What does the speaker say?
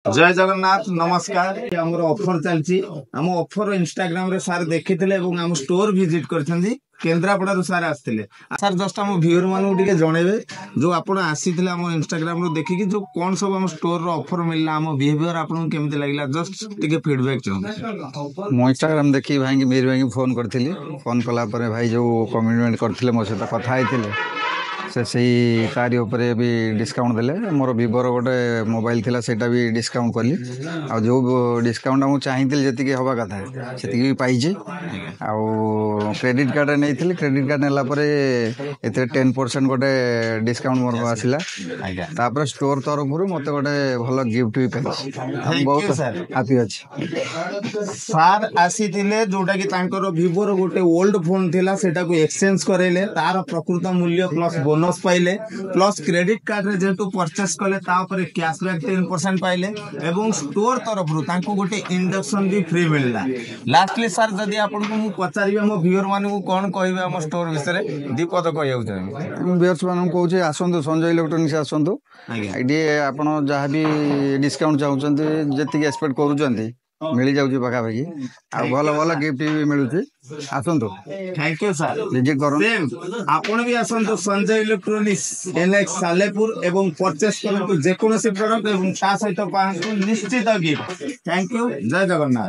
ଜୟ ଜଗନ୍ନାଥ, ନମସ୍କାର। ଆମର ଅଫର ଚାଲିଛି। ଆମ ଅଫର ଇନଷ୍ଟାଗ୍ରାମରେ ସାର୍ ଦେଖିଥିଲେ ଏବଂ ଆମ ଷ୍ଟୋର ଭିଜିଟ କରିଛନ୍ତି। କେନ୍ଦ୍ରାପଡାରୁ ସାର୍ ଆସିଥିଲେ। ସାର୍, ଜଷ୍ଟ ଆମ ଭିଉର ମାନଙ୍କୁ ଟିକେ ଜଣେଇବେ, ଯୋଉ ଆପଣ ଆସିଥିଲେ ଆମ ଇନଷ୍ଟାଗ୍ରାମରୁ ଦେଖିକି, ଯୋଉ କଣ ସବୁ ଆମ ଷ୍ଟୋରର ଅଫର ମିଳିଲା, ଆମ ବିହେଭିୟର ଆପଣଙ୍କୁ କେମିତି ଲାଗିଲା, ଜଷ୍ଟ ଟିକେ ଫିଡବ୍ୟାକ୍ ଚାହୁଁଛି। ମୁଁ ଇନଷ୍ଟାଗ୍ରାମ ଦେଖି ଭାଇଙ୍କି, ମିହିର ଭାଇଙ୍କି ଫୋନ୍ କରିଥିଲି। ଫୋନ୍ କଲା ପରେ ଭାଇ ଯେଉଁ କମିଟମେଣ୍ଟ କରିଥିଲେ, ମୋ ସହିତ କଥା ହେଇଥିଲେ, ସେ ସେଇ ତାରି ଉପରେ ବି ଡିସକାଉଣ୍ଟ ଦେଲେ। ମୋର ଭିଭୋର ଗୋଟେ ମୋବାଇଲ ଥିଲା, ସେଇଟା ବି ଡିସକାଉଣ୍ଟ କଲି। ଆଉ ଯେଉଁ ଡିସକାଉଣ୍ଟଟା ମୁଁ ଚାହିଁଥିଲି, ଯେତିକି ହେବା କଥା ସେତିକି ବି ପାଇଛି। ଆଉ କ୍ରେଡ଼ିଟ୍ କାର୍ଡ଼ରେ ନେଇଥିଲି। କ୍ରେଡ଼ିଟ୍ କାର୍ଡ଼ ନେଲା ପରେ ଏଥିରେ 10% ଗୋଟେ ଡିସକାଉଣ୍ଟ ମୋର ଆସିଲା। ତାପରେ ଷ୍ଟୋର ତରଫରୁ ମୋତେ ଗୋଟେ ଭଲ ଗିଫ୍ଟ ବି ପାଇଛି। Thank you, ବହୁତ sir. ହାପି ଅଛି। ସାର୍ ଆସିଥିଲେ, ଯୋଉଟା କି ତାଙ୍କର ଭିଭୋର ଗୋଟେ ଓଲ୍ଡ ଫୋନ ଥିଲା, ସେଟାକୁ ଏକ୍ସଚେଞ୍ଜ କରେଇଲେ, ତାର ପ୍ରକୃତ ମୂଲ୍ୟ ପ୍ଲସ୍ ବୋନସ୍ ପାଇଲେ, ପ୍ଲସ୍ କ୍ରେଡିଟ୍ କାର୍ଡରେ ଯେହେତୁ ପରଚେସ୍ କଲେ, ତା ଉପରେ କ୍ୟାସବ୍ୟାକ୍ 10% ପାଇଲେ ଏବଂ ଷ୍ଟୋର ତରଫରୁ ତାଙ୍କୁ ଗୋଟେ ଇଣ୍ଡକ୍ସନ ବି ଫ୍ରି ମିଳିଲା। ଲାଷ୍ଟଲି ସାର୍, ଯଦି ଆପଣଙ୍କୁ ମୁଁ ପଚାରିବି, ଆମ ଭିଉର ମାନଙ୍କୁ କଣ କହିବେ ଆମ ଷ୍ଟୋର ବିଷୟରେ, ଦି ପଦ କହିବାକୁ ଚାହିଁବି? ମୁଁ ଭିଉର୍ସ ମାନଙ୍କୁ କହୁଛି, ଆସନ୍ତୁ, ସଞ୍ଜୟ ଇଲେକ୍ଟ୍ରୋନିକ୍ସ ଆସନ୍ତୁ। ଏଇଠି ଆପଣ ଯାହା ବି ଡିସକାଉଣ୍ଟ ଚାହୁଁଛନ୍ତି, ଯେତିକି ଏକ୍ସପେକ୍ଟ କରୁଛନ୍ତି, ମିଳିଯାଉଛି ପାଖାପାଖି। ଆଉ ଭଲ ଭଲ ଗିଫ୍ଟ ବି ମିଳୁଛି। ଆସନ୍ତୁ, thank you sir. Visit କରନ୍ତୁ। ସେମ୍ ଆପଣ ବି ଆସନ୍ତୁ ସଞ୍ଜୟ ଇଲେକ୍ଟ୍ରୋନିକ୍ସ, ଏନ୍ଏକ୍ସ ସାଲେପୁର ଏବଂ ପରଚେସ୍ କରନ୍ତୁ ଯେକୌଣସି ପ୍ରଡକ୍ଟ ଏବଂ ତା ସହିତ ପାଆନ୍ତୁ ନିଶ୍ଚିତ gift. Thank you, Jay Jagannath.